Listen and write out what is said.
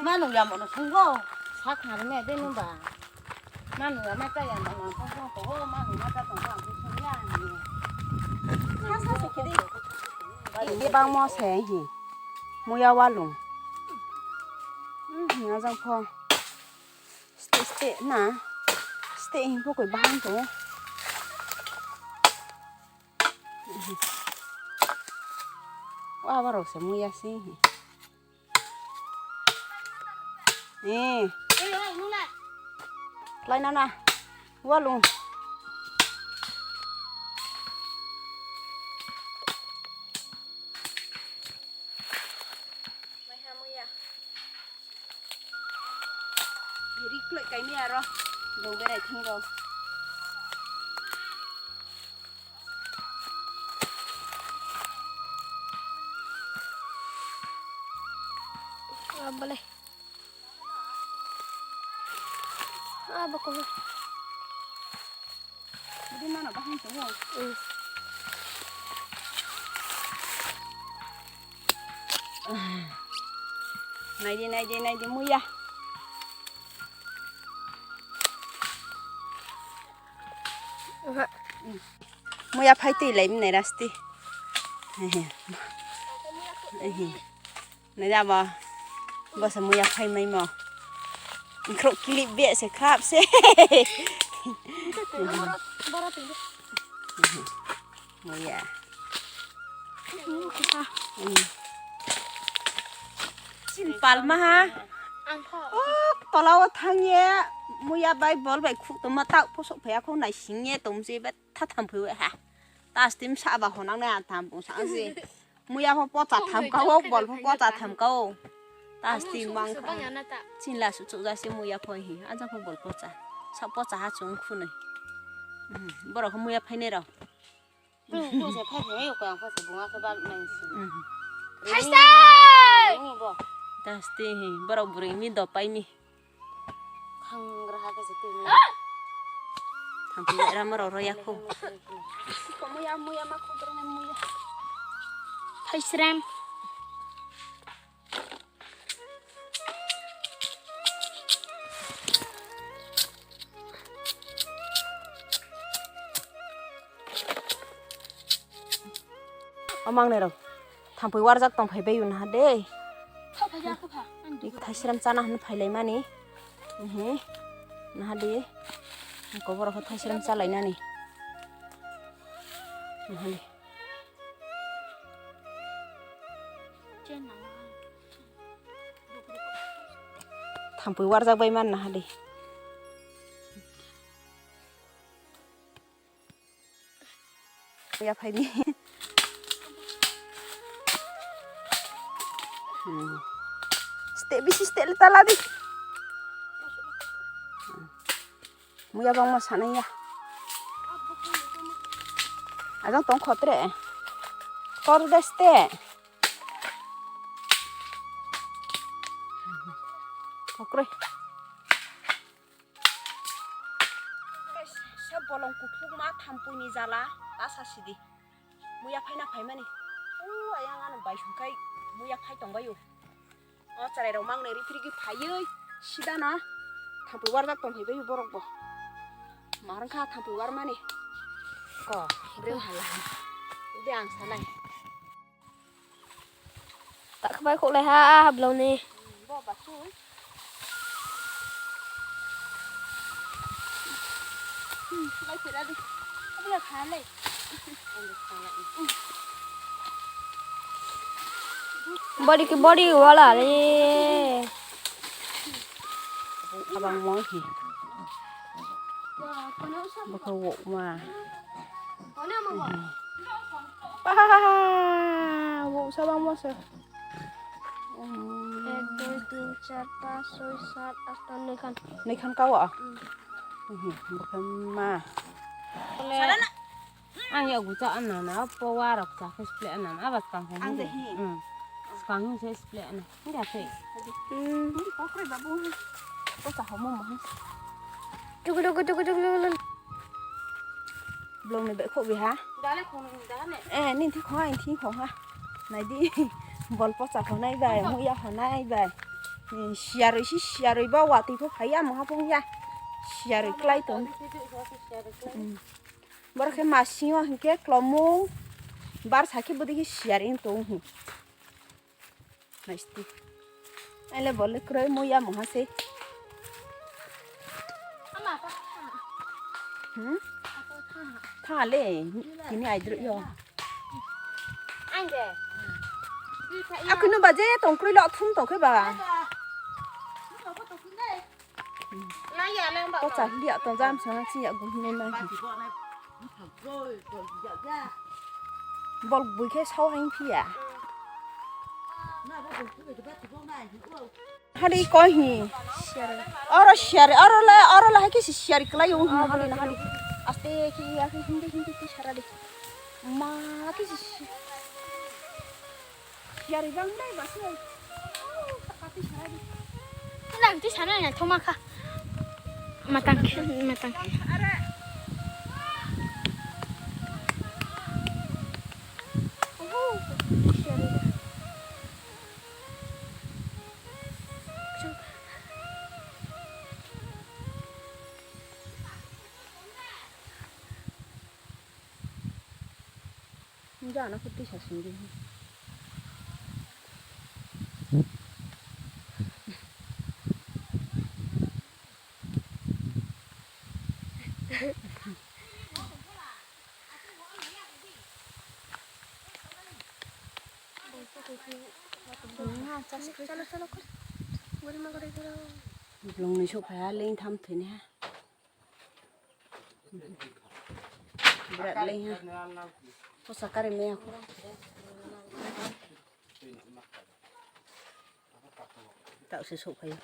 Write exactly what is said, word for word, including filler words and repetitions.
Manu ya mono sungo. Sak harme de nuba. Manu ya mata ya mono sungo to manu mata to ang sungya. Ini bang mo se hi. Muya walung. Hmm, ajang pho. Steh steh na. Steh hin pokoi bahang to. Wa ba rok se muya si. Eh. Lai na na. Walung. Rik kloi kaimi aro. Dong berai thang rok. Abale. Abako. Bidi mano bahang tongo. Mm. Naidi, naidi, naidi, muya. Oha. Muya phai twi lai mwnai rasti. Nai da bo. Bo se muya phai mai mo. Khro clip be se khrap se. Muya. Sin palma ha. Oh, tolao thangye muya bai bol bai khuk tongma tak posok phaya khok nai singye tongse be tha tham phaiwe ha. Tas tim sa ba honang na tham pung sa se. Muya pho pocha tham ka o, bol pho pocha tham ka o. Tas tim mang kha. Chinla su chuk ja se muya pho hi. Aja pho bol pocha. Sa pocha ha chung khunui. Borok muya phainai rok. Bung se phai phai ko ang phai se bunga ke bal nang si. Thaisa! Ni bo. Dasti hi borok bwrwi mi dopai mi. Khangra ha ke se twi mi. Thang phi ra ma ro ro ya ko. Ko muya muya ma ko bro muya. Thaisram. O mangnai rok thampui warjak tong phai bai naha de. Thaisram chana hwn phai lai mani. Naha de. Ko borok thaisram cha lai nani. Naha de. Thampui warjak bai man naha de. Ya phai ni. Steh bisi steh le tala di. Muya bangma sanai ya. Ajang tong khotre. Kor de steh. Kokre. Sa bolong kuphukma thampui ni jala ta sa sidi. Muya phaina phaimani. O ayang ano bai sungkai muya phai tongbaio. O cherai rok mangnai riphi rikhi phaioi sida na thampui warjak tong phaibaio borok bo. Marwng kha thampui warmani. Ko breng hala. Udi ang sanai. Tak khabai khuklai ha, ah, habloni. Bo ba su. Hmm, lai phira di. Abla kha lai. Body ki body wala le. Abang mo hi. Baka wo ma. Ah, wo sabang mo se. Ek, dui, tin, char, panch, choi, sat, aat, noi khan. Noi khan kawa? Hmm. Bwkha ma. Ang ya gucha anna na, po wa rok cha khe sple anna, aba skang khe. Ang de hi. Hmm. Skang hi se sple anna. Nda se. Hmm. Kokre babu. Ko cha homo mo. Tuku, tuku, tuku, tuku, tuku. Blong ni bai khok biha. Eh, nini thik khong ha, nini thik khong ha. Naidi. Bol pocha khonai bai, muya khonai bai. Siyarwi si siyarwi ba watwi pho phaiya, mungha phung ya. Siyarwi klai tong. Borok khe masingo hinkhe klomung. Bar sakhe bwdikhe siyarwi tong hi. Naisti. Aile bole kroi muya mungha se. Hmm? Thale, kini aidro yo. Aku nu baje tong kroi lo thum tong khe ba. Pocha hili ya tong jam sana chi ya gum hinai ma hi. Bol bui khe sao hain phiya. Hari koi hi. Oro siyari, oro le, oro le hai khe si siyari klai yung hi hari na hari. Aste khi ya khi hindi hindi ti sara di. Ma khi si. Siyari bang dai ba si. Saka ti sara di. Lang ti sara ya thoma kha. Matang khe, matang khe. Jana khuti sasing di. Chalo, chalo, kor. Gori ma gori goro. Blong ni sok phaya leng tham thwini ha. Berat leng ha. Posa kari me ako. Tak se sok phaya.